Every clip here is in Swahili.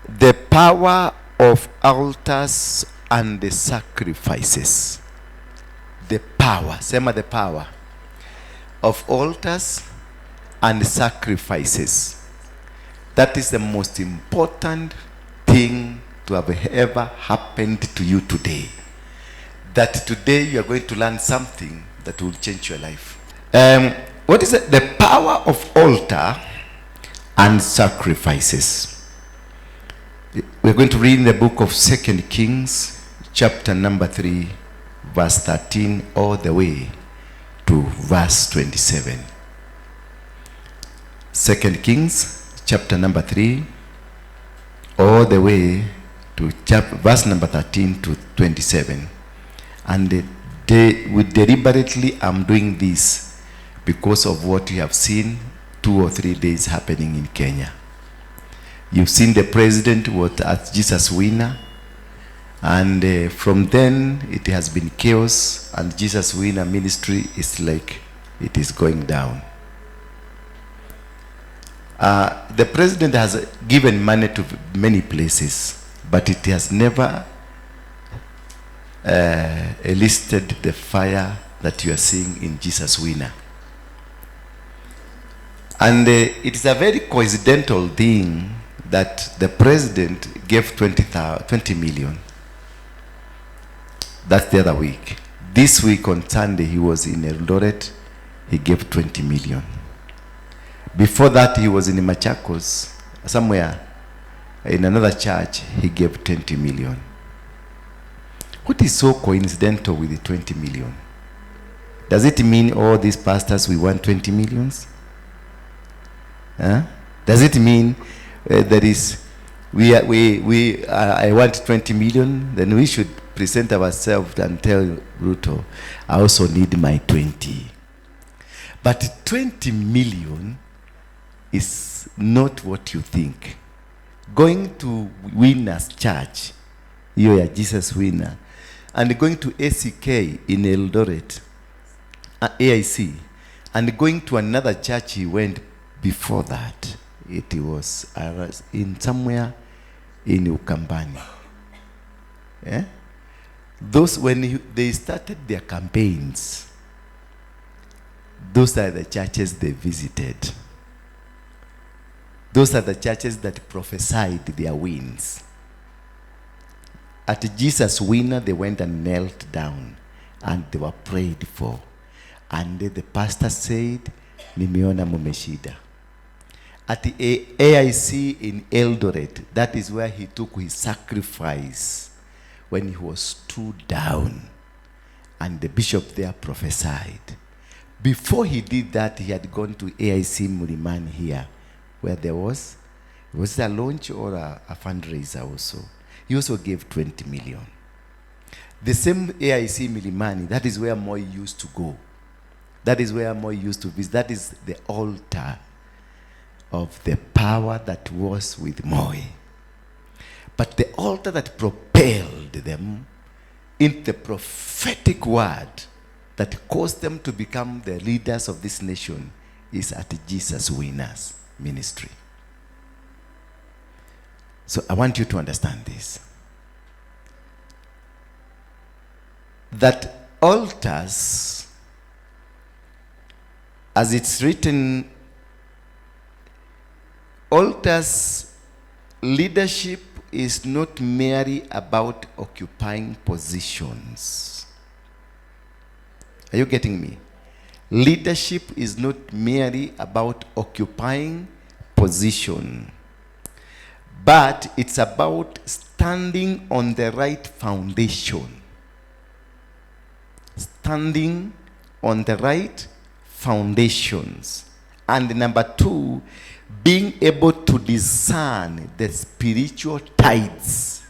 The power of altars and the sacrifices. The power, sema the power of altars and sacrifices. That is the most important thing to have ever happened to you today. That today you are going to learn something that will change your life. What is it? The power of altar and sacrifices. We're going to read in the book of 2 Kings, chapter number 3, verse 13, all the way to verse 27. 2 Kings, chapter number 3, all the way to verse number 13 to 27. And we deliberately am doing this because of what you have seen 2 or 3 days happening in Kenya. You've seen the president was at Jesus Winner, and from then it has been chaos, and Jesus Winner ministry is like it is going down. The president has given money to many places, but it has never elicited the fire that you are seeing in Jesus Winner. And it is a very coincidental thing that the president gave 20 million. That's the other week. This week on Sunday, he was in Eldoret. He gave 20 million. Before that, he was in Machakos, somewhere in another church. He gave 20 million. What is so coincidental with the 20 million? Does it mean all these pastors, we want 20 millions? Huh? Does it mean that is, we, are, we I want 20 million? Then we should present ourselves and tell Ruto, I also need my 20. But 20 million is not what you think. Going to Winner's Church, you are Jesus Winner, and going to ACK in Eldoret, AIC, and going to another church he went before that. It was in somewhere in Ukambani. Yeah? Those, when they started their campaigns, those are the churches they visited. Those are the churches that prophesied their wins. At Jesus Winner, they went and knelt down and they were prayed for. And the pastor said, Nimeona mumeshida. At the AIC in Eldoret, that is where he took his sacrifice when he was stood down. And the bishop there prophesied. Before he did that, he had gone to AIC Mulimani here, where there was it a launch or a fundraiser also? He also gave 20 million. The same AIC Milimani, that is where Moi used to go. That is where Moi used to visit. That is the altar of the power that was with Moi. But the altar that propelled them into the prophetic word that caused them to become the leaders of this nation is at Jesus Winners ministry. So I want you to understand this. That altars, as it's written, altars leadership is not merely about occupying positions. Are you getting me? Leadership is not merely about occupying position, but it's about standing on the right foundation. Standing on the right foundations. And number two, being able to discern the spiritual tides,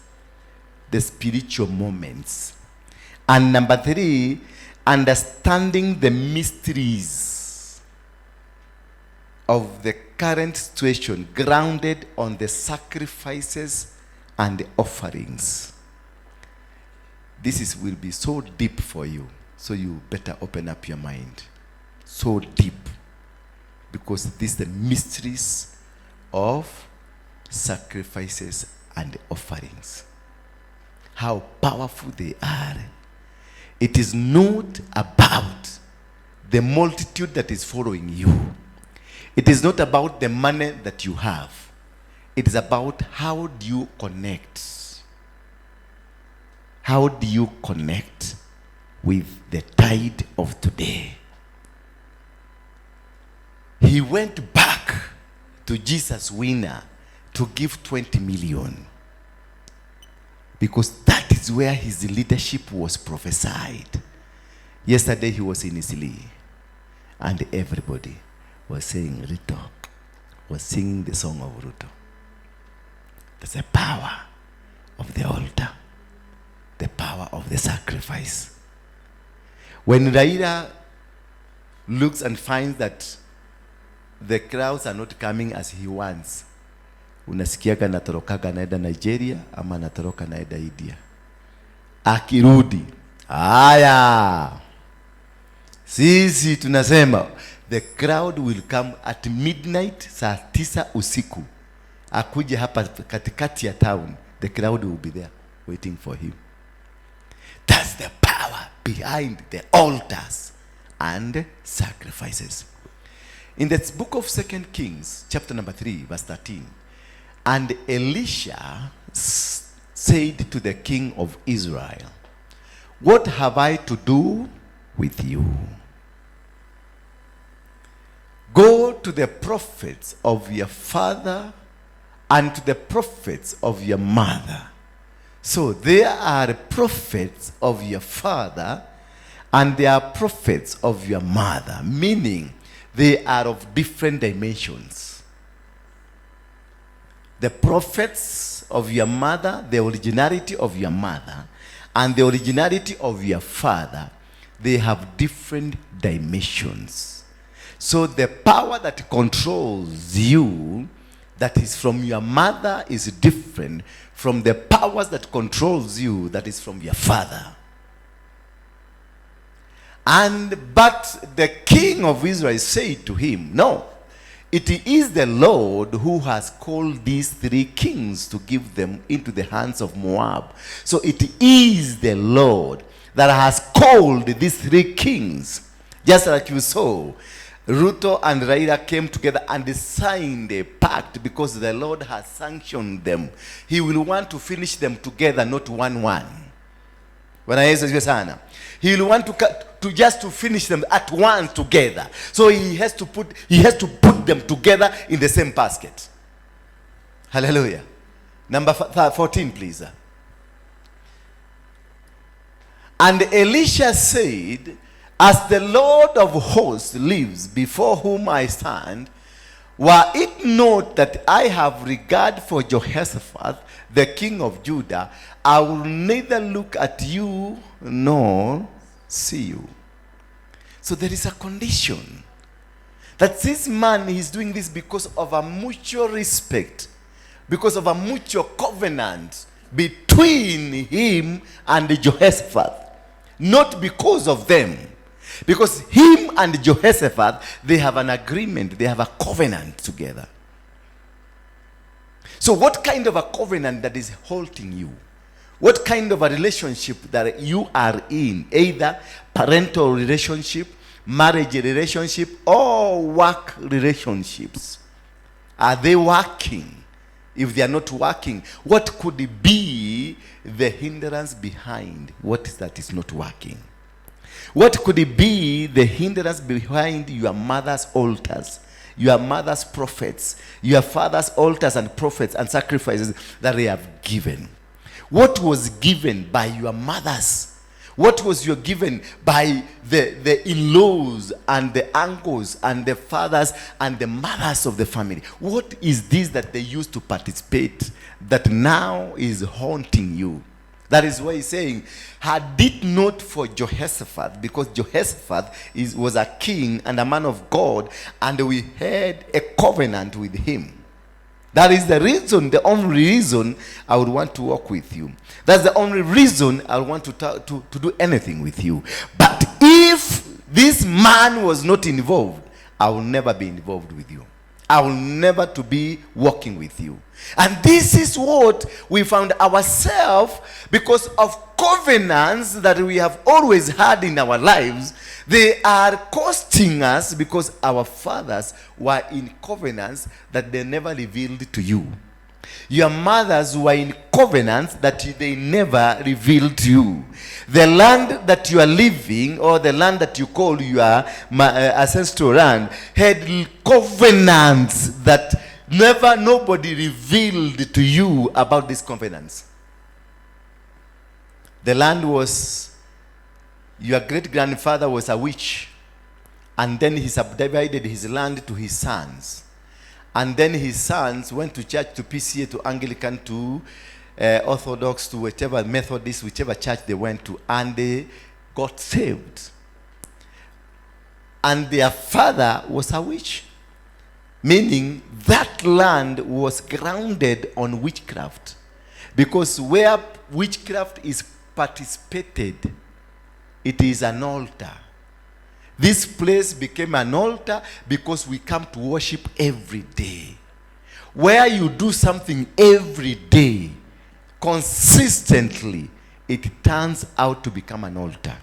the spiritual moments. And number three, understanding the mysteries of the current situation grounded on the sacrifices and the offerings. This will be so deep for you, so you better open up your mind. So deep. Because this is the mysteries of sacrifices and offerings. How powerful they are. It is not about the multitude that is following you. It is not about the money that you have. It is about how do you connect. How do you connect with the tide of today? He went back to Jesus Winner to give 20 million, because that is where his leadership was prophesied. Yesterday he was in Eastleigh, and everybody was saying Ruto, was singing the song of Ruto. That's the power of the altar, the power of the sacrifice. When Raila looks and finds that the crowds are not coming as he wants, unasikiaga anatorokaga anaenda Nigeria ama anatoroka anaenda India. Akirudi, haya, sisi tunasema the crowd will come at midnight, saa tisa usiku, akuje hapa katikati ya town, the crowd will be there waiting for him. That's the power behind the altars and sacrifices. In the book of 2 Kings, chapter number 3, verse 13, and Elisha said to the king of Israel, "What have I to do with you? Go to the prophets of your father and to the prophets of your mother." So there are prophets of your father and there are prophets of your mother, meaning they are of different dimensions. The prophets of your mother, the originality of your mother, and the originality of your father, they have different dimensions. So the power that controls you, that is from your mother, is different from the powers that controls you, that is from your father. But the king of Israel said to him, "No, it is the Lord who has called these three kings to give them into the hands of Moab." So it is the Lord that has called these three kings. Just like you saw, Ruto and Raila came together and signed a pact because the Lord has sanctioned them. He will want to finish them together, not one one. Bwana Yesu asifiwe sana. He will want to just to finish them at once together. So he has to put them together in the same basket. Hallelujah. Number 14, please. And Elisha said, "As the Lord of hosts lives, before whom I stand, were it not that I have regard for Jehoshaphat, the king of Judah, I will neither look at you nor see you." So there is a condition that this man is doing this because of a mutual respect, because of a mutual covenant between him and Jehoshaphat, not because of them. Because him and Jehoshaphat, they have an agreement, they have a covenant together. So what kind of a covenant that is halting you? What kind of a relationship that you are in? Either parental relationship, marriage relationship, or work relationships. Are they working? If they are not working, what could be the hindrance behind what is that is not working? What could it be the hindrance behind your mother's altars, your mother's prophets, your father's altars and prophets and sacrifices that they have given? What was given by your mothers? What was your given by the in-laws and the uncles and the fathers and the mothers of the family? What is this that they used to participate that now is haunting you? That is why he's saying, had it not for Jehoshaphat, because Jehoshaphat was a king and a man of God, and we had a covenant with him. That is the reason, the only reason I would want to work with you. That's the only reason I would want to do anything with you. But if this man was not involved, I will never be involved with you. I will never to be walking with you. And this is what we found ourselves because of covenants that we have always had in our lives. They are costing us because our fathers were in covenants that they never revealed to you. Your mothers were in covenants that they never revealed to you. The land that you are living, or the land that you call your ancestral land, had covenants that never nobody revealed to you about these covenants. The land was, your great-grandfather was a witch, and then he subdivided his land to his sons. And then his sons went to church, to PCA, to Anglican, to Orthodox, to whichever Methodist, whichever church they went to, and they got saved. And their father was a witch, meaning that land was grounded on witchcraft. Because where witchcraft is participated, it is an altar. This place became an altar because we come to worship every day. Where you do something every day, consistently, it turns out to become an altar.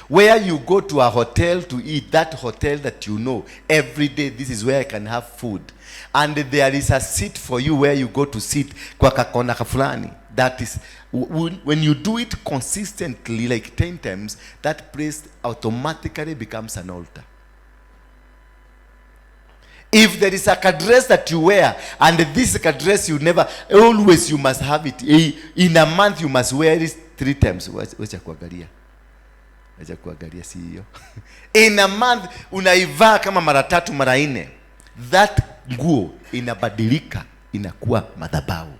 Where you go to a hotel to eat, that hotel that you know, every day this is where I can have food. And there is a seat for you where you go to sit kwa kakona fulani. That is, when you do it consistently, like 10 times, that place automatically becomes an altar. If there is a dress that you wear, and this dress you never, always you must have it. In a month you must wear it 3 times. Wacha kuangalia. Wacha kuangalia si hiyo. In a month unaivaa kama mara 3 mara 4. That nguo inabadilika, inakuwa madhabahu.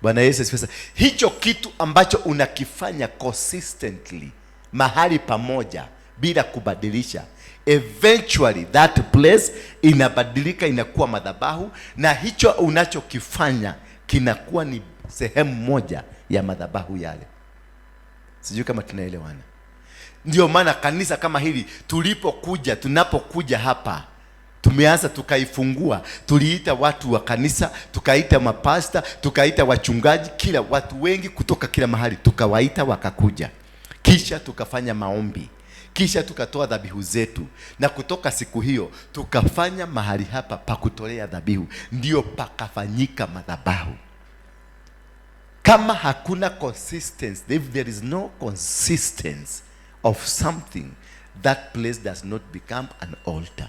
Bwana Yesu asifiwe. Hicho kitu ambacho unakifanya consistently mahali pamoja bila kubadilisha, eventually that place inabadilika, inakuwa madhabahu, na hicho unachokifanya kinakuwa ni sehemu moja ya madhabahu yale. Sijui kama tunaelewana. Ndio maana kanisa kama hili tulipokuja, tunapokuja hapa, tumeanza tukaifungua, tuliita watu wa kanisa, tukaita mapasta, tukaita wachungaji, kila watu wengi kutoka kila mahali tukawaita wakakuja. Kisha tukafanya maombi, kisha tukatoa dhabihu zetu, na kutoka siku hiyo tukafanya mahali hapa pa kutolea dhabihu, ndio pakafanyika madhabahu. Kama hakuna consistency, if there is no consistency of something, that place does not become an altar.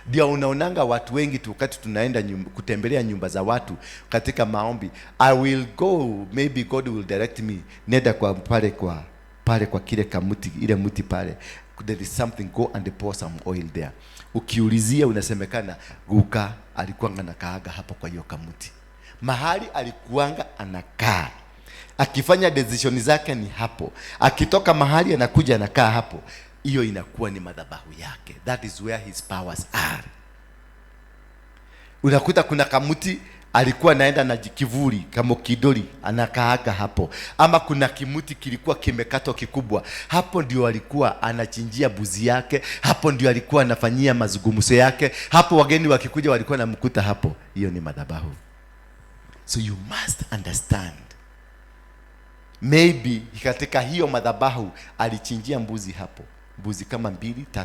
Ndio unaonanga watu wengi tu wakati tunaenda kutembelea nyumba za watu katika maombi, I will go, maybe God will direct me, nenda kwa pale kwa pale kwa kile kamuti, ile mti pale, there is something, go and pour some oil there. Ukiulizia unasemekana guka alikuwa anakaaga hapo kwa hiyo kamuti. Mahali alikuanga anakaa, akifanya decision zake ni hapo, akitoka mahali anakuja anakaa hapo. Hiyo inakuwa ni madhabahu yake. That is where his powers are. Unakuta kuna kamuti alikuwa anaenda na kivuli kama kidoli anakaaga hapo, ama kuna kimuti kilikuwa kimekatwa kikubwa, hapo ndio alikuwa anachinjia buzi yake, hapo ndio alikuwa anafanyia mazungumzo yake, hapo wageni wakikuja walikuwa wanamkuta hapo. Hiyo ni madhabahu. So you must understand, maybe katika hiyo madhabahu alichinjia mbuzi hapo, mbuzi kama 2, 3, 4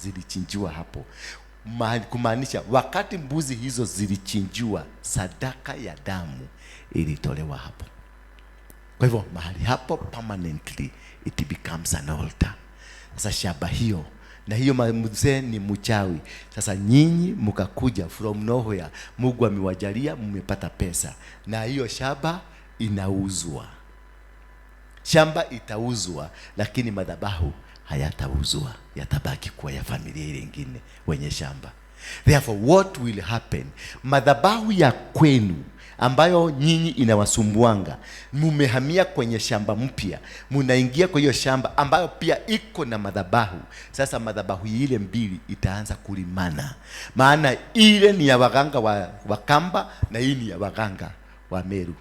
zilichinjiwa hapo. Kumaanisha wakati mbuzi hizo zilichinjiwa, sadaka ya damu ilitolewa hapo. Kwa hivyo mahali hapo permanently it becomes an altar. Sasa shamba hiyo, na hiyo mzee ni mchawi. Sasa nyinyi mkakuja from nowhere, Mungu amewajalia mmepata pesa, na hiyo shamba inauzwa. Shamba itauzwa, lakini madhabahu hayatauzwa, yatabaki kuwa ya familia ile nyingine wenye shamba. Therefore what will happen, madhabahu ya kwenu ambayo nyinyi inawasumbuanga, mumehamia kwenye shamba mpya, munaingia kwa hiyo shamba ambayo pia iko na madhabahu. Sasa madhabahu ile mbili itaanza kulimana, maana ile ni ya waganga wa Kamba na hii ni ya waganga wa Meru.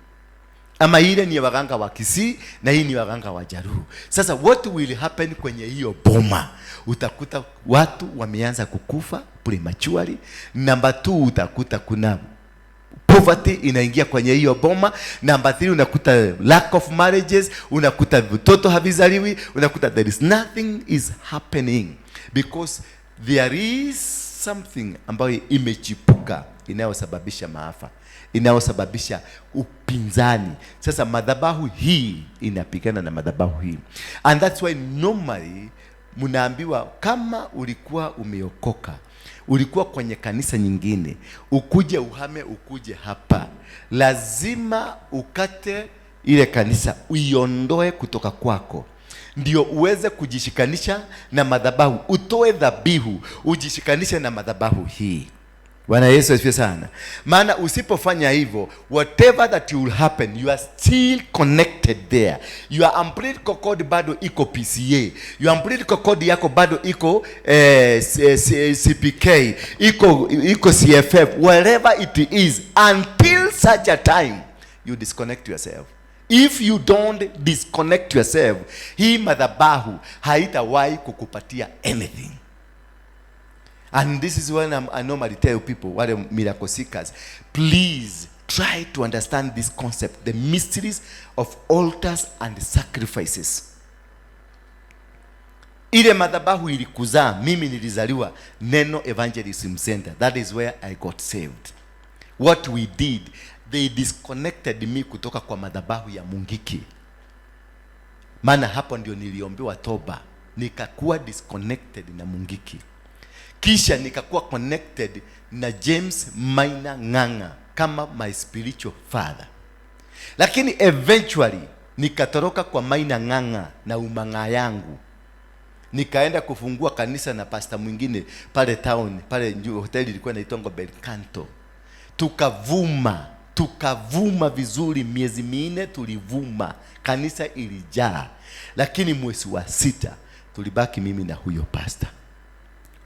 Ama ile ni ya waganga wa Kisii na hii ni waganga wa Jaluo. Sasa what will happen kwenye hiyo boma? Utakuta watu wameanza kukufa prematurely. Number 2, utakuta kuna poverty inaingia kwenye hiyo boma. Number 3, unakuta lack of marriages, unakuta vitoto havizaliwi, unakuta there is nothing is happening because there is something ambayo imechipuka inayosababisha maafa, inayosababisha upinzani. Sasa madhabahu hii inapigana na madhabahu hii, and that's why normally mnaambiwa kama ulikuwa umeokoka, ulikuwa kwenye kanisa nyingine, ukuje uhame, ukuje hapa, lazima ukate ile kanisa, uiondoe kutoka kwako, ndio uweze kujishikanisha na madhabahu, utoe dhabihu, ujishikanishe na madhabahu hii. Bwana Yesu asifiwe sana. Maana usipofanya hivyo, whatever that will happen, you are still connected there. Your umbilical cord bado iko PCEA. Your umbilical cord yako bado iko CPK, iko CFF, wherever it is, until such a time you disconnect yourself. If you don't disconnect yourself, hii madhabahu haitawahi kukupatia anything. And this is when I normally tell people, wale miracle seekers, please try to understand this concept, the mysteries of altars and sacrifices. Ile madhabahu ilikuzaa, mimi nilizaliwa Neno Evangelism Center. That is where I got saved. What we did, they disconnected me kutoka kwa madhabahu ya Mungiki. Maana hapo ndio niliombewa toba, nikakuwa disconnected na Mungiki. Kisha nikakuwa connected na James Maina Ng'ang'a kama my spiritual father. Lakini eventually nikatoroka kwa Maina Ng'ang'a na umang'aa yangu, nikaenda kufungua kanisa na pastor mwingine pale town, pale hoteli ilikuwa inaitwa Belcanto. Tukavuma, tukavuma vizuri, miezi 4 tulivuma, kanisa ilijaa. Lakini mwezi wa 6 tulibaki mimi na huyo pastor.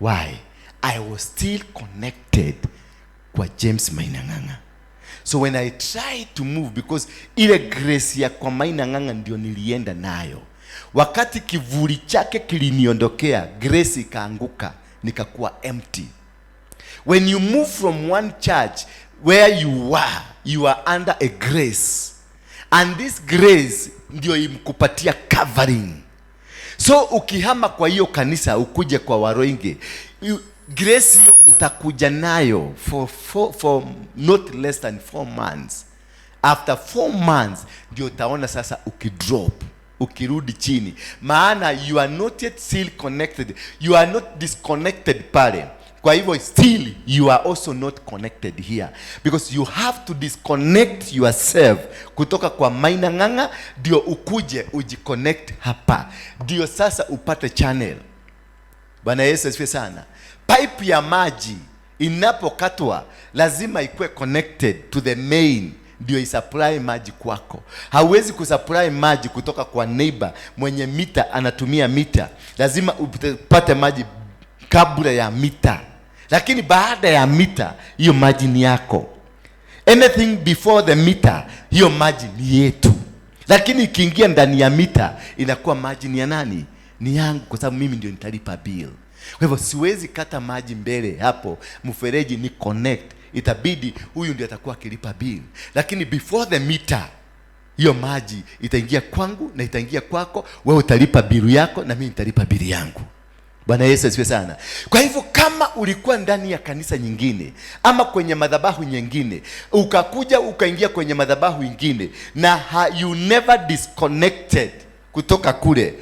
Why? I was still connected kwa James Maina Ng'ang'a. So when I tried to move, because ile grace ya kwa Maina Ng'ang'a ndio nilienda nayo. Wakati kivuli chake kiliniondokea, grace ikaanguka, nikakuwa empty. When you move from one church where you are, you are under a grace. And this grace ndio imkupatia covering. So ukihama kwa hiyo kanisa ukuje kwa Waroinge, grace hiyo utakuja nayo for not less than 4 months. After 4 months ndio utaona sasa ukidrop, ukirudi chini. Maana you are not yet still connected. You are not disconnected pale. Kwa hivyo still you are also not connected here, because you have to disconnect yourself kutoka kwa Maina Ng'ang'a ndio ukuje ujiconnect hapa, ndio sasa upate channel. Bwana Yesu asifiwe sana. Pipe ya maji inapokatwa lazima ikuwe connected to the main ndio isupply maji kwako. Hauwezi kusupply maji kutoka kwa neighbor mwenye mita, anatumia mita. Lazima upate maji kabla ya mita. Lakini baada ya mita hiyo maji ni yako. Anything before the meter, hiyo maji ni yetu. Lakini ikiingia ndani ya mita inakuwa maji ni ya nani? Ni yangu, kwa sababu mimi ndio nitalipa bill. Kwa hivyo siwezi kata maji mbele hapo, mfereji ni connect, itabidi huyu ndio atakuwa akilipa bill. Lakini before the meter, hiyo maji itaingia kwangu na itaingia kwako, wewe utalipa bill yako na mimi nitalipa bill yangu. Bwana Yesu asifiwe sana. Kwa hivyo kama ulikuwa ndani ya kanisa nyingine ama kwenye madhabahu nyingine, ukakuja ukaingia kwenye madhabahu nyingine na you never disconnected kutoka kule,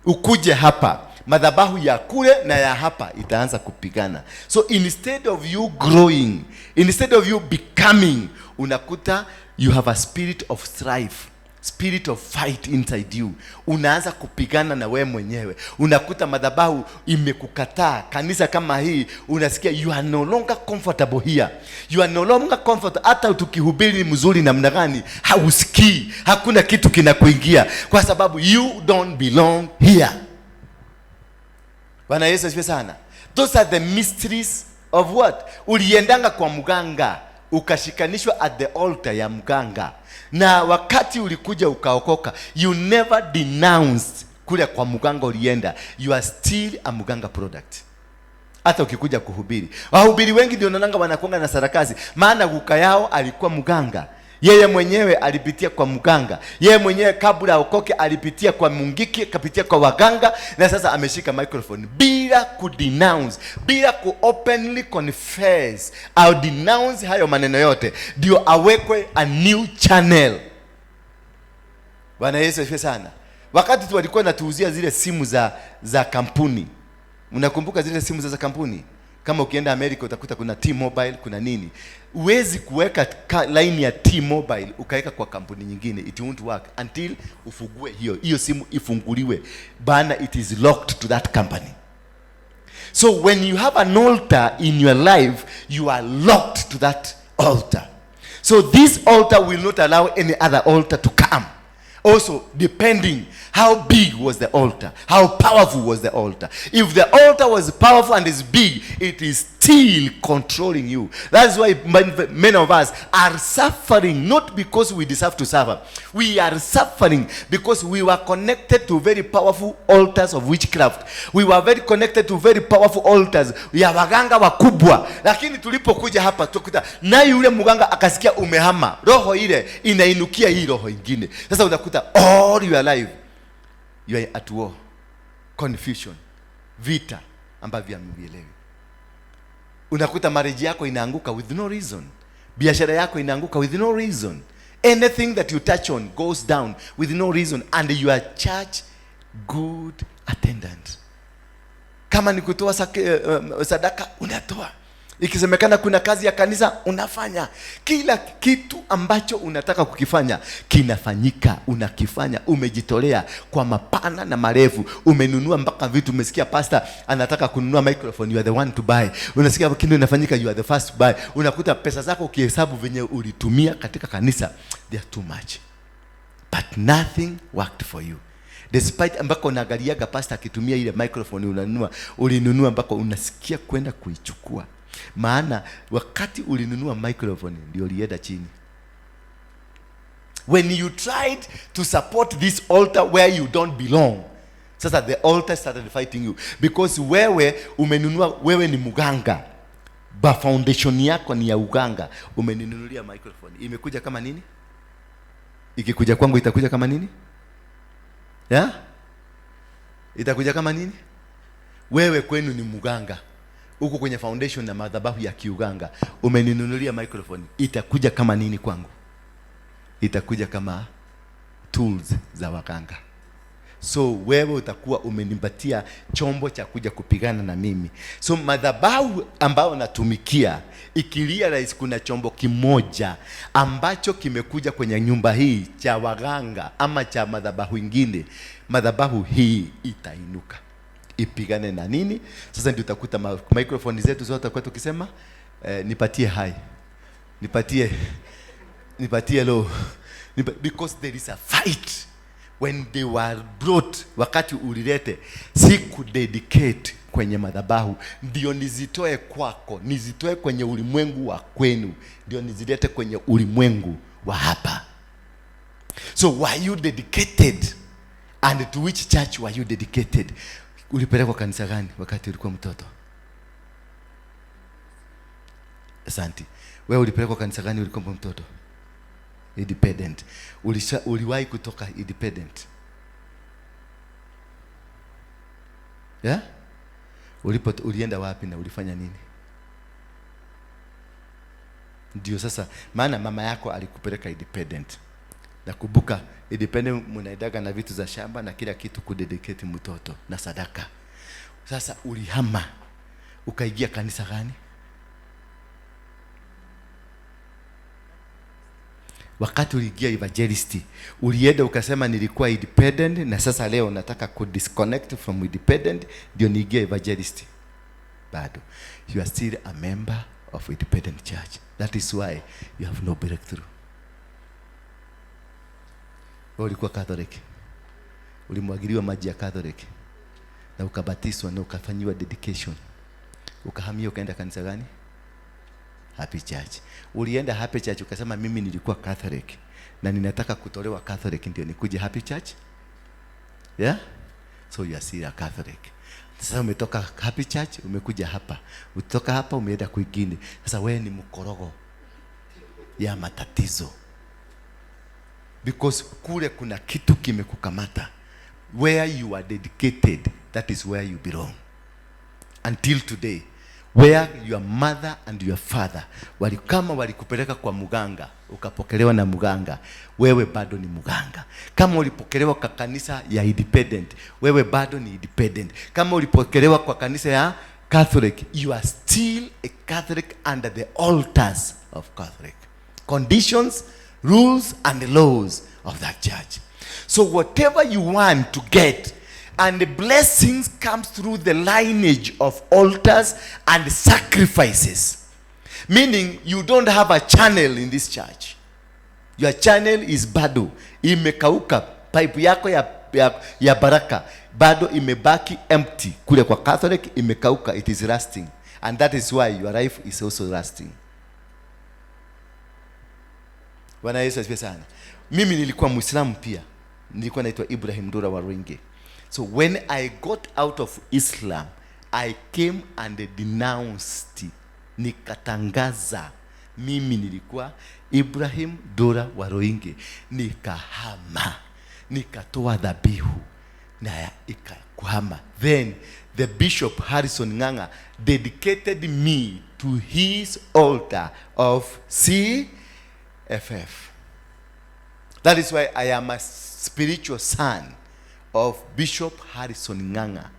ukuje hapa, madhabahu ya kule na ya hapa itaanza kupigana. So instead of you growing, instead of you becoming, unakuta you have a spirit of strife, spirit of fight inside you. Unaanza kupigana na wewe mwenyewe. Unakuta madhabahu imekukataa. Kanisa kama hii unasikia you are no longer comfortable here. You are no longer comfortable. Hata tukihubiri mzuri namna gani hausikii. Hakuna kitu kinakuingia kwa sababu you don't belong here. Bwana Yesu asifiwe sana. Those are the mysteries of what? Uliendanga kwa mganga, ukashikanishwa at the altar ya mganga, na wakati ulikuja ukaokoka, you never denounced kule kwa mganga ulienda, you are still a mganga product. Hata ukikuja kuhubiri, wahubiri wengi ndio naonanga wanakuanga na sarakasi, maana guka yao alikuwa mganga, yeye mwenyewe alipitia kwa mganga, yeye mwenyewe kabla aokoke alipitia kwa mungiki, akapitia kwa waganga, na sasa ameshika microphone bila kudenounce, bila ku openly confess au denounce hayo maneno yote, ndio awekwe a new channel. Bwana Yesu asifiwe sana. Wakati tu walikuwa natuuzia zile simu za kampuni, mnakumbuka zile simu za kampuni? Kama ukienda Amerika utakuta kuna T-Mobile, kuna nini. Huwezi kuweka line ya T-Mobile ukaweka kwa kampuni nyingine, it won't work until ufungue hiyo simu ifunguliwe, bana, it is locked to that company. So when you have an altar in your life, you are locked to that altar. So this altar will not allow any other altar to come. Also, depending how big was the altar, how powerful was the altar. If the altar was powerful and is big, it is still controlling you. That's why many of us are suffering, not because we deserve to suffer. We are suffering because we were connected to very powerful altars of witchcraft. We were very connected to very powerful altars ya waganga wakubwa, lakini tulipokuja hapa tukuta na yule mganga akasikia umehama, roho ile inainukia hii roho ingine. Sasa unakuta all your life you are at war, confusion, vita ambavyo hamvielewi. Unakuta marriage yako inaanguka with no reason, biashara yako inaanguka with no reason, anything that you touch on goes down with no reason, and you are church good attendant. Kama ni kutoa sadaka unatoa, ikisemekana kuna kazi ya kanisa unafanya. Kila kitu ambacho unataka kukifanya kinafanyika, unakifanya, umejitolea kwa mapana na marefu, umenunua mpaka vitu. Umesikia pastor anataka kununua microphone, you are the one to buy. Unasikia kitu inafanyika, you are the first to buy. Unakuta pesa zako ukihesabu venye ulitumia katika kanisa, they are too much, but nothing worked for you, despite ambako unaangaliaga pastor akitumia ile microphone unanunua, ulinunua ambako unasikia kwenda kuichukua, maana wakati ulinunua microphone ndio ulienda chini. When you tried to support this altar where you don't belong, sasa the altar started fighting you, because wewe umenunua, wewe ni mganga ba foundation yako ni ya uganga, umeninunulia microphone, imekuja kama nini? Ikikuja kwangu itakuja kama nini? Yeah? Itakuja kama nini? Wewe kwenu ni mganga, huko kwenye foundation na madhabahu ya kiuganga, umeninunulia microphone, itakuja kama nini kwangu? Itakuja kama tools za waganga. So wewe utakuwa umenipatia chombo cha kuja kupigana na mimi. So madhabahu ambayo natumikia ikirealize kuna chombo kimoja ambacho kimekuja kwenye nyumba hii cha waganga ama cha madhabahu ingine, madhabahu hii itainuka ipigane na nini? Sasa ndio utakuta microphone zetu zote tutakuwa tukisema, nipatie high, nipatie low, because there is a fight when they were brought. Wakati ulilete, sikudedicate kwenye madhabahu ndio nizitoe kwako, nizitoe kwenye ulimwengu wa kwenu, ndio nizilete kwenye ulimwengu wa hapa. So were you dedicated, and to which church were you dedicated? Ulipelekwa kanisa gani wakati ulikuwa mtoto? Asante. Wewe ulipelekwa kanisa gani ulikuwa mtoto? Independent. Uliwahi kutoka independent? Yeah? Ulienda wapi na ulifanya nini? Ndio sasa maana mama yako alikupeleka independent. Nakumbuka independent mnaendaga na vitu za shamba na kila kitu kudedicate mtoto na sadaka. Sasa ulihama ukaingia kanisa gani? Wakati uliingia evangelist, ulienda ukasema nilikuwa independent na sasa leo nataka ku disconnect from independent ndio niingie evangelist. Bado you are still a member of independent church. That is why you have no breakthrough. Wewe ulikuwa Catholic, ulimwagiliwa maji ya Catholic na ukabatizwa na ukafanyiwa dedication, ukahamia ukaenda kanisa gani? Happy Church. Ulienda Happy Church ukasema, "Mimi nilikuwa Catholic na ninataka kutolewa Catholic ndio nikuje Happy Church"? Yeah? So you are still a Catholic. Sasa umetoka Happy Church umekuja hapa, utoka hapa umeenda kwingine. Sasa wewe ni mkorogo ya matatizo because kule kuna kitu kimekukamata. Where you are dedicated, that is where you belong until today. Where your mother and your father kama walikupeleka kwa muganga, ukapokelewa na muganga, wewe bado ni muganga. Kama ulipokelewa kwa kanisa ya Independent, wewe bado ni Independent. Kama ulipokelewa kwa kanisa ya Catholic, you are still a Catholic under the altars of Catholic conditions, rules and laws of that church. So whatever you want to get and the blessings comes through the lineage of altars and sacrifices, meaning you don't have a channel in this church. Your channel is bado imekauka. Pipe yako ya baraka bado imebaki empty. Kule kwa Catholic imekauka, it is rusting, and that is why your life is also rusting. Bwana Yesu asifiwe sana. Mimi nilikuwa Muislamu pia, nilikuwa naitwa Ibrahim Ndura Waruinge. So when I got out of Islam, I came and denounced, nikatangaza mimi nilikuwa Ibrahim Ndura Waruinge, nikahama, nikatoa dhabihu na ikakuhama. Then the Bishop Harrison Ng'ang'a dedicated me to his altar of CFF. That is why I am a spiritual son of Bishop Harrison Ng'ang'a.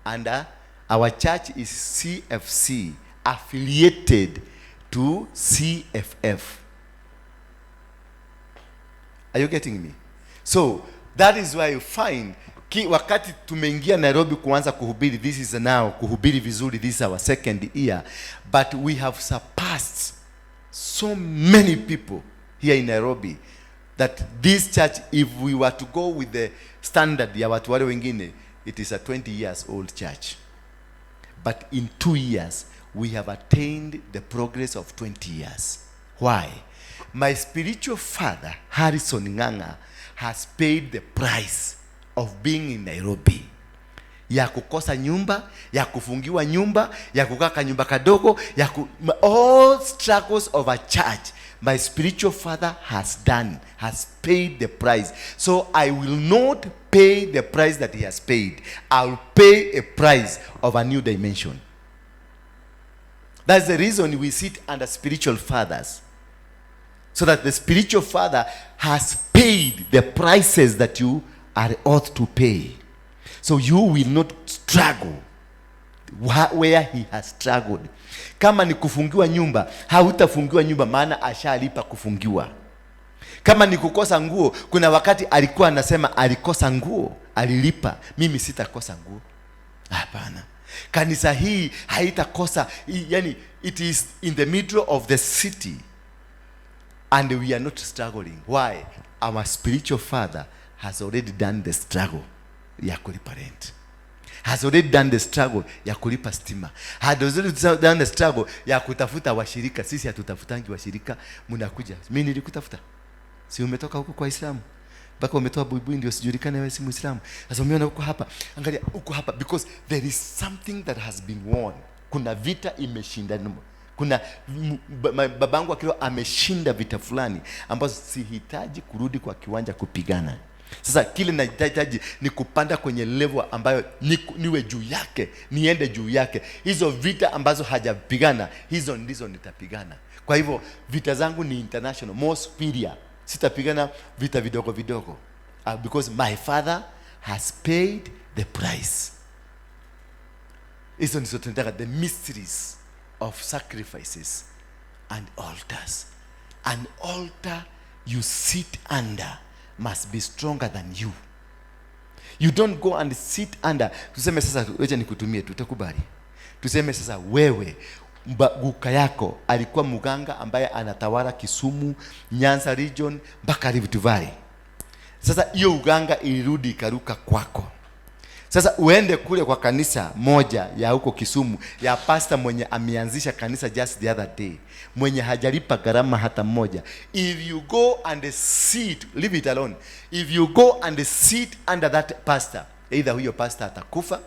And our church is CFC, affiliated to CFF. Are you getting me? So that is why you find wakati tumeingia Nairobi kuanza kuhubiri, this is now kuhubiri vizuri, this is our second year, but we have surpassed so many people here in Nairobi that this church, if we were to go with the standard ya watu wale wengine, it is a 20 years old church. But in 2 years, we have attained the progress of 20 years. Why? My spiritual father, Harrison Ng'ang'a, has paid the price of being in Nairobi, ya kukosa nyumba, ya kufungiwa nyumba, ya kukaa kanyumba kadogo, all struggles of a church. My spiritual father has done, has paid the price. So I will not pay the price that he has paid. I'll pay a price of a new dimension. That's the reason we sit under spiritual fathers, so that the spiritual father has paid the prices that you are ought to pay. So you will not struggle where he has struggled. Kama ni kufungiwa nyumba, hautafungiwa nyumba maana ashalipa kufungiwa. Kama ni kukosa nguo, kuna wakati alikuwa anasema alikosa nguo, alilipa. Mimi sitakosa nguo. Hapana. Kanisa hii haitakosa, yani it is in the middle of the city and we are not struggling. Why? Our spiritual father has already done the struggle ya kulipa rent, has already done the struggle ya kulipa stima, has already done the struggle ya kutafuta washirika. Sisi hatutafutangi washirika, mnakuja. Mimi nilikutafuta? Si umetoka huko kwa Islamu mpaka umetoa buibui ndio sijulikane wewe si Muislamu. Sasa umeona uko hapa, angalia uko hapa because there is something that has been won. Kuna vita imeshinda, kuna babangu akiwa ameshinda vita fulani ambazo sihitaji kurudi kwa kiwanja kupigana. Sasa kile nahitaji ni kupanda kwenye level ambayo niwe juu yake, niende juu yake. Hizo vita ambazo hajapigana, hizo ndizo nitapigana. Kwa hivyo vita zangu ni international, more superior. Sitapigana vita vidogo vidogo, because my father has paid the price. Hizo ndizo tunataka, the mysteries of sacrifices and altars. An altar you sit under must be stronger than you. You don't go and sit under. Tuseme sasa, wacha nikutumie, tutakubali. Tuseme sasa wewe guka yako alikuwa mganga ambaye anatawala Kisumu, Nyanza region mpaka Rift Valley. Sasa hiyo uganga ilirudi ikaruka kwako. Sasa uende kule kwa kanisa moja ya huko Kisumu ya pastor mwenye ameanzisha kanisa just the other day, mwenye hajalipa gharama hata moja. If you go and sit, leave it alone. If you go and sit under that pastor, either huyo pastor atakufa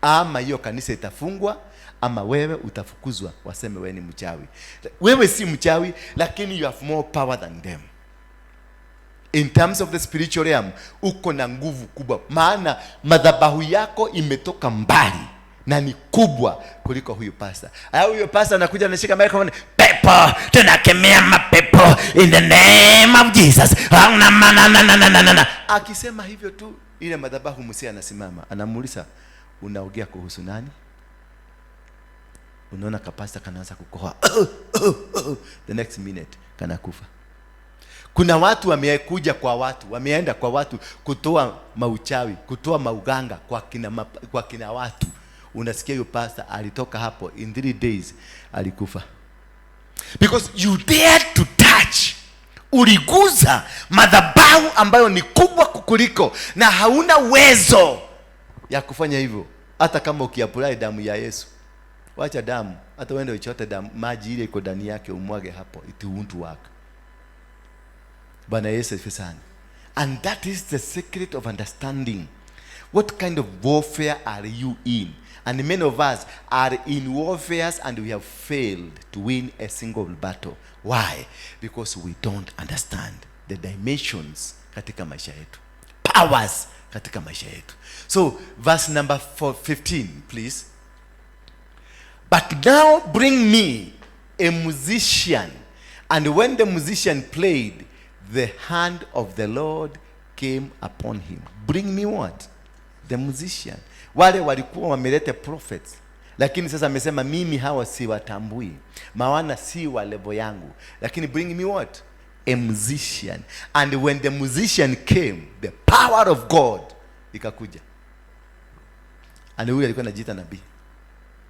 ama hiyo kanisa itafungwa ama wewe utafukuzwa, waseme wewe ni mchawi. Wewe si mchawi, lakini you have more power than them in terms of the spiritual realm. Uko na nguvu kubwa, maana madhabahu yako imetoka mbali na ni kubwa kuliko huyu pasta. Aya, huyo pasta anakuja anashika microphone, Pepo, tunakemea mapepo in the name of Jesus. Na, na, na, na, na, na, na. Akisema hivyo tu, ile madhabahu mzee anasimama, anamuuliza, "Unaongea kuhusu nani?" Unaona kapasta kanaanza kukohoa, the next minute kanakufa. Kuna watu wamekuja kwa watu, wameenda kwa watu kutoa mauchawi, kutoa mauganga kwa kina watu. Unasikia hiyo pastor alitoka hapo, in 3 days alikufa, because you dared to touch, uliguza madhabahu ambayo ni kubwa kukuliko na hauna uwezo ya kufanya hivyo, hata kama ukiapply damu ya Yesu. Wacha damu, hata uende uchote damu, maji ile iko ndani yake umwage hapo, it won't work. Bwana Yesu asifiwe sana. And that is the secret of understanding what kind of warfare are you in. And many of us are in warfares and we have failed to win a single battle. Why? Because we don't understand the dimensions katika maisha yetu, powers katika maisha yetu. So verse number 4, 15, please. "But now bring me a musician." And when the musician played, the hand of the Lord came upon him. Bring me what? The musician. Wale walikuwa wameleta prophets, lakini sasa amesema, "Mimi hawa siwatambui, maana si wa level yangu, lakini bring me what? A musician." And when the musician came, the power of God ikakuja. And huyu alikuwa anajiita nabii.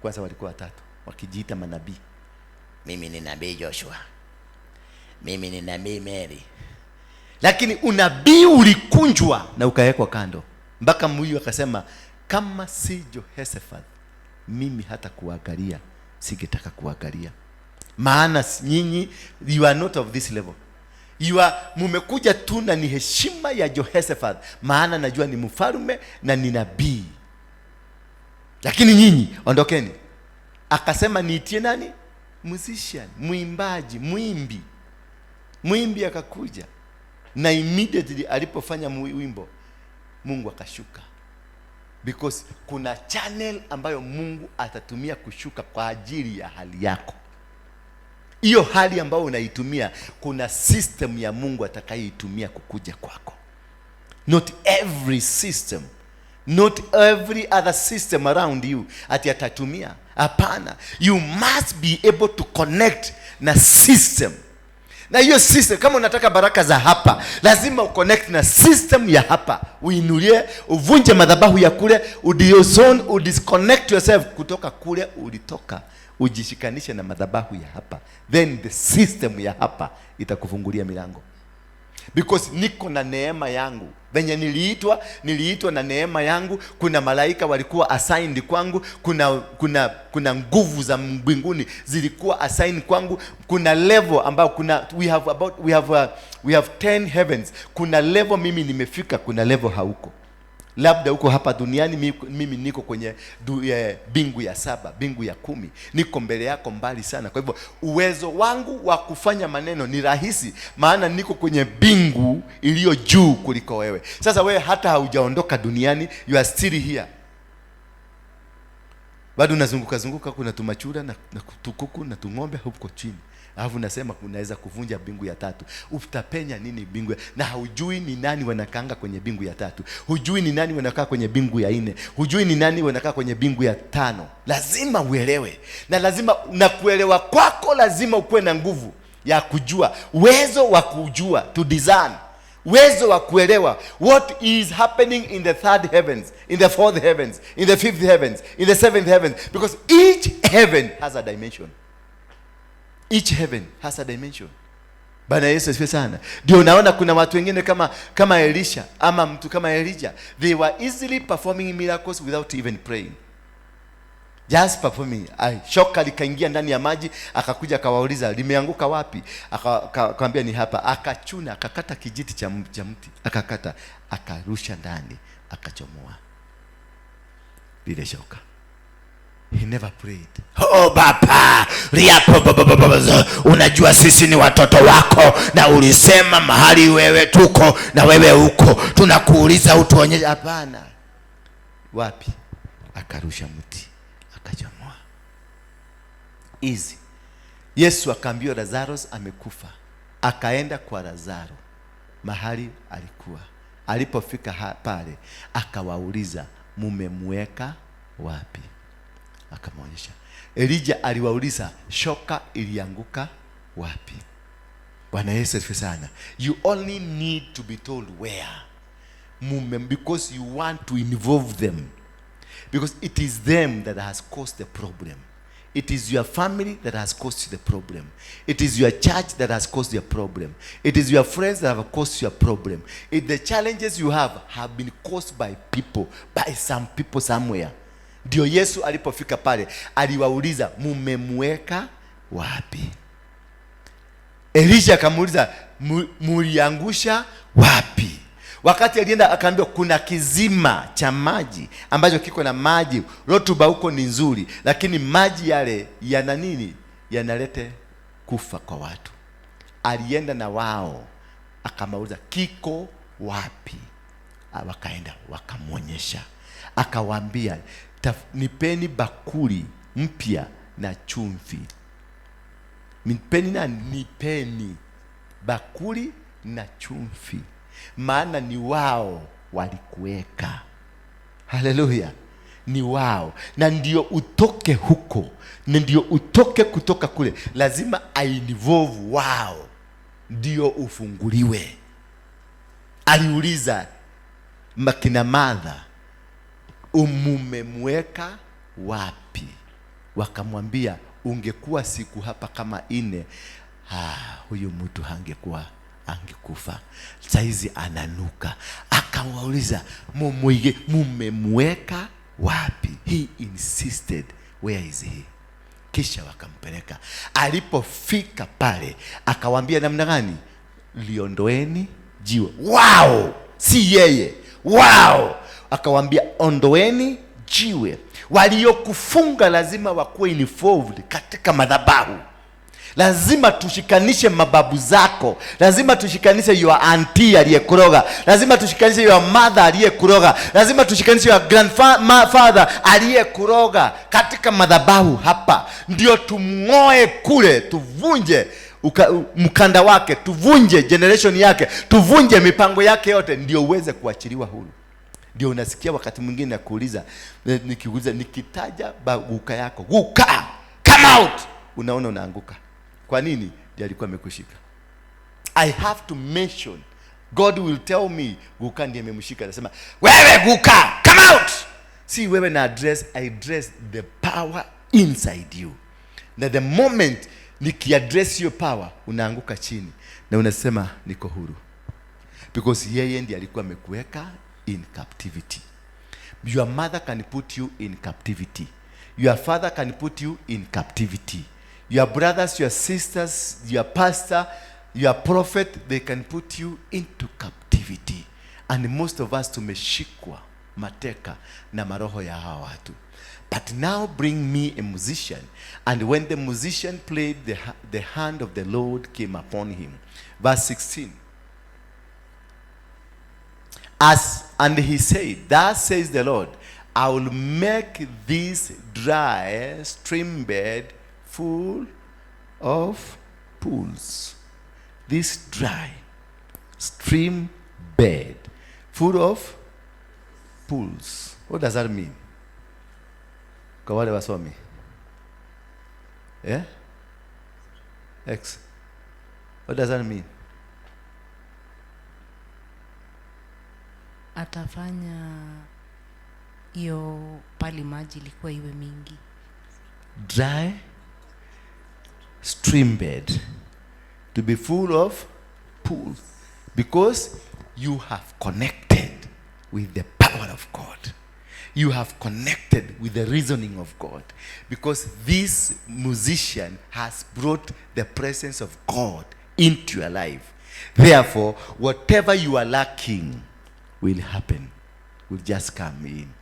Kwanza walikuwa watatu wakijiita manabii. Mimi ni nabii Joshua, mimi ni nabii Mary. Lakini unabii ulikunjwa na ukawekwa kando, mpaka huyu akasema, "Kama si Jehoshaphat, mimi hata kuangalia singetaka kuangalia, maana nyinyi, you are not of this level. You are, mumekuja tu na ni heshima ya Jehoshaphat, maana najua ni mfalme na ni nabii, lakini nyinyi ondokeni." Akasema, "Niitie nani? Musician, mwimbaji, mwimbi." Mwimbi akakuja na immediately alipofanya wimbo, Mungu akashuka, because kuna channel ambayo Mungu atatumia kushuka kwa ajili ya hali yako. Hiyo hali ambayo unaitumia, kuna system ya Mungu atakayoitumia kukuja kwako. Not every system, not every other system around you ati atatumia. Hapana, you must be able to connect na system, na hiyo system, kama unataka baraka za hapa, lazima uconnect na system ya hapa, uinulie, uvunje madhabahu ya kule, udiozone, udisconnect yourself kutoka kule ulitoka, ujishikanishe na madhabahu ya hapa, then the system ya hapa itakufungulia milango. Because niko na neema yangu. Venye niliitwa, niliitwa na neema yangu. Kuna malaika walikuwa assigned kwangu, kuna nguvu za mbinguni zilikuwa assigned kwangu. Kuna level ambayo kuna we have 10 heavens. Kuna level mimi nimefika, kuna level hauko. Labda uko hapa duniani, mimi niko kwenye bingu ya saba, bingu ya 10, niko mbele yako mbali sana. Kwa hivyo uwezo wangu wa kufanya maneno ni rahisi, maana niko kwenye bingu iliyo juu kuliko wewe. Sasa wewe hata haujaondoka duniani, you are still here, bado unazunguka zunguka, kuna tumachura na tukuku na tung'ombe huko chini, alafu unasema unaweza kuvunja bingu ya tatu. Utapenya nini bingu na haujui ni nani wanakaanga kwenye bingu ya tatu, hujui ni nani wanakaa kwenye bingu ya nne, hujui ni nani wanakaa kwenye bingu ya tano. Lazima uelewe, na lazima na kuelewa kwako lazima ukuwe na nguvu ya kujua, uwezo wa kujua, to discern, uwezo wa kuelewa what is happening in the third heavens, in the fourth heavens, in the fifth heavens, in the seventh heavens, because each heaven has a dimension. Each heaven has a dimension. Bwana Yesu asifiwe sana. Ndio unaona kuna watu wengine kama Elisha ama mtu kama Elijah, they were easily performing miracles without even praying. Just performing. Ay, shoka likaingia ndani ya maji, akakuja akawauliza limeanguka wapi? Akamwambia ni hapa. Akachuna, akakata kijiti cha mti, akakata, akarusha ndani, akachomoa lile shoka. He never prayed. Oh Baba, riapo unajua sisi ni watoto wako na ulisema mahali wewe tuko na wewe uko. Tunakuuliza utuonyeshe. Hapana. Wapi? Akarusha mti, akachomoa. Easy. Yesu akaambiwa Lazarus amekufa. Akaenda kwa Lazaro mahali alikuwa. Alipofika pale akawauliza mumemweka wapi? Akamwonyesha. Elijah aliwauliza shoka ilianguka wapi? Bwana Yesu asifiwe sana. You only need to be told where. Because you want to involve them. Because it is them that has caused the problem. It is your family that has caused the problem. It is your church that has caused your problem. It is your friends that have caused your problem. If the challenges you have been caused by people, by some people somewhere. Ndio Yesu alipofika pale aliwauliza mumemweka wapi? Elisha akamuuliza muliangusha wapi? Wakati alienda akaambiwa kuna kizima cha maji ambacho kiko na maji, rotuba huko ni nzuri, lakini maji yale yana nini? Yanalete kufa kwa watu. Alienda na wao akamauliza kiko wapi? Wakaenda wakamwonyesha. Akawaambia nipeni bakuli mpya na chumvi. Nipeni nani? Nipeni bakuli na chumvi. Maana ni wao walikuweka. Haleluya. Ni wao. Na ndio utoke huko, na ndio utoke kutoka kule, lazima ainvolve wao ndio ufunguliwe. Aliuliza makina Martha, umumemweka wapi? Wakamwambia ungekuwa siku hapa kama 4, huyu mtu hangekuwa, angekufa. Saizi ananuka. Akawauliza mumemweka wapi? He insisted, where is he? Kisha wakampeleka. Alipofika pale akawaambia namna gani? Liondoeni jiwe. Wow! Si yeye. Wow! Akawaambia ondoeni jiwe. Waliokufunga lazima wakuwe involved katika madhabahu. Lazima tushikanishe mababu zako. Lazima tushikanishe your auntie aliyekuroga. Lazima tushikanishe your mother aliyekuroga. Lazima tushikanishe your grandfather aliyekuroga katika madhabahu hapa. Ndio tumngoe kule, tuvunje mkanda wake, tuvunje generation yake, tuvunje mipango yake yote, ndio uweze kuachiliwa huru. Ndio unasikia wakati mwingine nakuuliza, nikikuuliza, nikitaja guka yako, guka, come out, unaona unaanguka. Kwa nini? Ndiye alikuwa amekushika. I have to mention. God will tell me guka ndiye amemshika. Anasema wewe guka, come out. Si wewe na address, I address the power inside you. Na the moment nikiaddress your power, unaanguka chini na unasema niko huru. Because yeye ndiye alikuwa amekuweka in captivity. Your mother can put you in captivity. Your father can put you in captivity. Your brothers, your sisters, your pastor, your prophet, they can put you into captivity. And most of us tumeshikwa mateka na maroho ya hawa watu. But now bring me a musician. And when the musician played, the hand of the Lord came upon him. Verse 16. And he said, thus says the Lord, I will make this dry stream bed full of pools. This dry stream bed full of pools. What does that mean? Kwa wale wasomi. Yeah? X. What does that mean? Atafanya hiyo pali maji ilikuwa iwe mingi. Dry stream bed To be full of pools. Because you have connected with the power of God. You have connected with the reasoning of God. Because this musician has brought the presence of God into your life. Therefore, whatever you are lacking will happen, will just come in.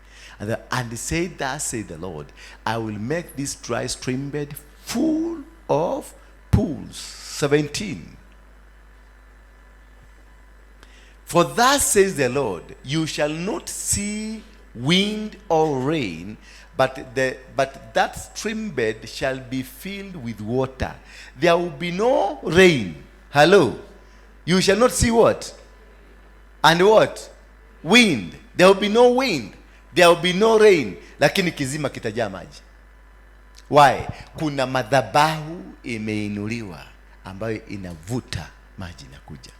And say, thus say the Lord, I will make this dry stream bed full of pools. 17. For thus says the Lord, you shall not see wind or rain, but that stream bed shall be filled with water. There will be no rain. Hello. You shall not see what? And what? Wind. There will be no wind. There will be no rain. Lakini kizima kitajaa maji. Why? Kuna madhabahu imeinuliwa ambayo inavuta maji na kuja.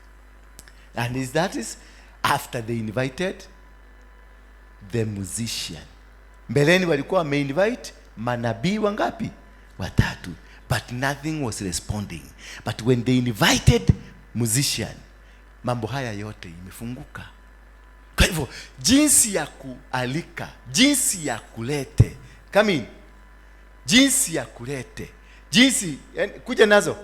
And that is after they invited the musician. Mbeleni walikuwa wameinvite manabii wangapi? Watatu. But nothing was responding. But when they invited musician, mambo haya yote imefunguka. Kwa hivyo jinsi ya kualika, jinsi ya kulete, come in. Jinsi ya kulete, jinsi kuja nazo,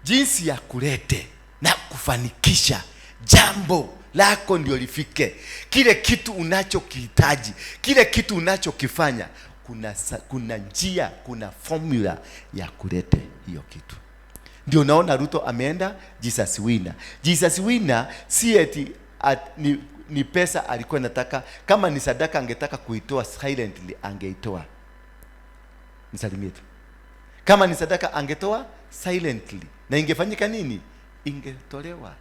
jinsi ya kulete na kufanikisha jambo lako ndio lifike. Kile kitu unachokihitaji, kile kitu unachokifanya, kuna njia, kuna formula ya kulete hiyo kitu. Ndio naona Ruto ameenda Jesus Winner. Jesus Winner si eti ni pesa alikuwa anataka. Kama ni sadaka angetaka kuitoa silently, angeitoa. Nisalimie tu. Kama ni sadaka angetoa silently, na ingefanyika nini? Ingetolewa.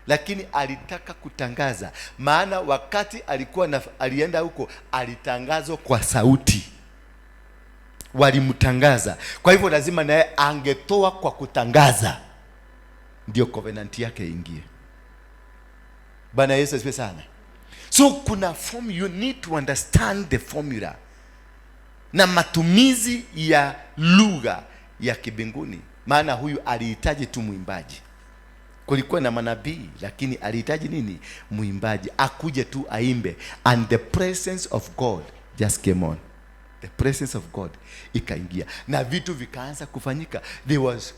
Lakini alitaka kutangaza, maana wakati alikuwa alienda huko alitangazwa kwa sauti, walimtangaza. Kwa hivyo lazima naye angetoa kwa kutangaza ndio covenant yake ingie. Bwana Yesu asifiwe sana. So kuna form, you need to understand the formula na matumizi ya lugha ya kibinguni. Maana huyu alihitaji tu mwimbaji. Kulikuwa na manabii, lakini alihitaji nini? Mwimbaji akuje tu aimbe, and the presence of God just came on. The presence of God ikaingia na vitu vikaanza kufanyika.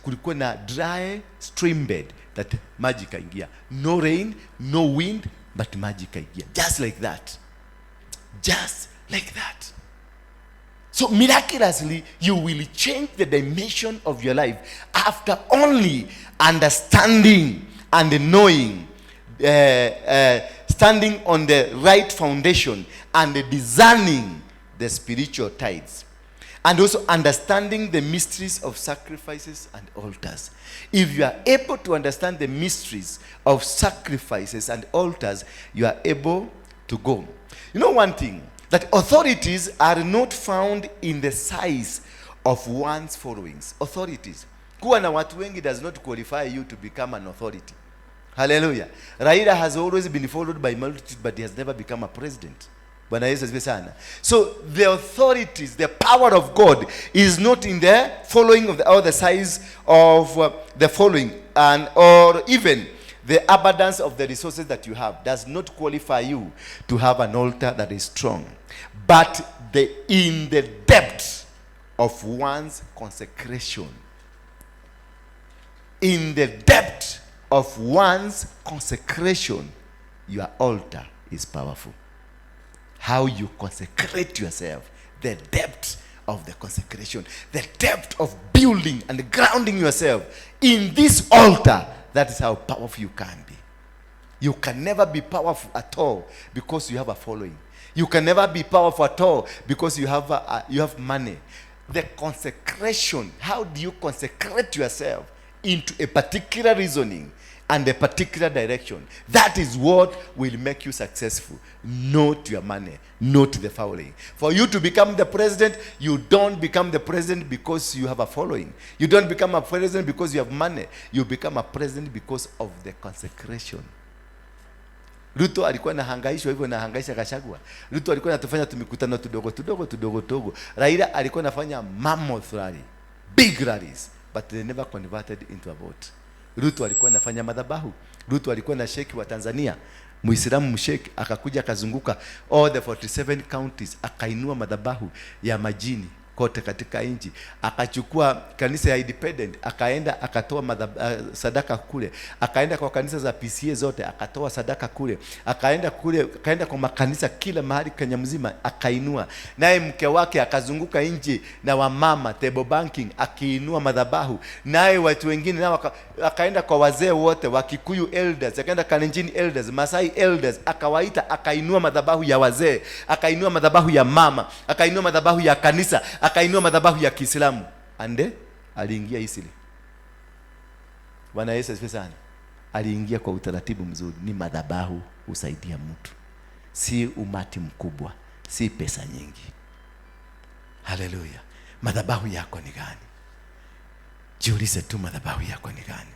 Kulikuwa na dry stream bed that maji ikaingia. No rain, no wind, but maji ikaingia. Just like that. Just like that. So miraculously, you will change the dimension of your life after only understanding and knowing, standing on the right foundation and discerning the spiritual tides. And also understanding the mysteries of sacrifices and altars. If you are able to understand the mysteries of sacrifices and altars, you are able to go. You know one thing, that authorities are not found in the size of one's followings. Authorities. Kuwa na watu wengi does not qualify you to become an authority. Hallelujah. Raila has always been followed by multitude, but he has never become a president. Bwana Yesu asifiwe sana. So the authorities, the power of God is not in the following of the, or the size of the following, and or even the abundance of the resources that you have does not qualify you to have an altar that is strong. But in the depth of one's consecration, in the depth of one's consecration, your altar is powerful. How you consecrate yourself, the depth of the consecration, the depth of building and grounding yourself in this altar, that is how powerful you can be. You can never be powerful at all because you have a following. You can never be powerful at all because you have money. The consecration, how do you consecrate yourself into a particular reasoning and a particular direction? That is what will make you successful. Not your money, not the following. For you to become the president, you don't become the president because you have a following. You don't become a president because you have money. You become a president because of the consecration. Ruto alikuwa anahangaishwa hivyo, anahangaisha Gachagua. Ruto alikuwa anatufanya tumikutano tudogo tudogo tudogo tudogo. Raila alikuwa anafanya mammoth rally, big rallies, but they never converted into a vote. Ruto alikuwa anafanya madhabahu. Ruto alikuwa na sheki wa Tanzania, Muislamu msheki, akakuja akazunguka all the 47 counties, akainua madhabahu ya majini kote katika nchi, akachukua kanisa ya Independent akaenda akatoa sadaka kule, akaenda kwa kanisa za PCA zote akatoa sadaka kule, akaenda kule, akaenda kwa makanisa kila mahali Kenya mzima akainua. Naye mke wake akazunguka nchi na wamama table banking akiinua madhabahu, naye watu wengine nao akaenda kwa wazee wote wa Kikuyu elders, akaenda Kalenjin elders, Masai elders, akawaita akainua madhabahu ya wazee, akainua madhabahu ya mama, akainua madhabahu ya kanisa, akainua madhabahu ya Kiislamu. Ande aliingia easily. Bwana Yesu asifiwe sana. Aliingia kwa utaratibu mzuri. Ni madhabahu husaidia mtu, si umati mkubwa, si pesa nyingi. Haleluya! Madhabahu yako ni gani? Jiulize tu, madhabahu yako ni gani?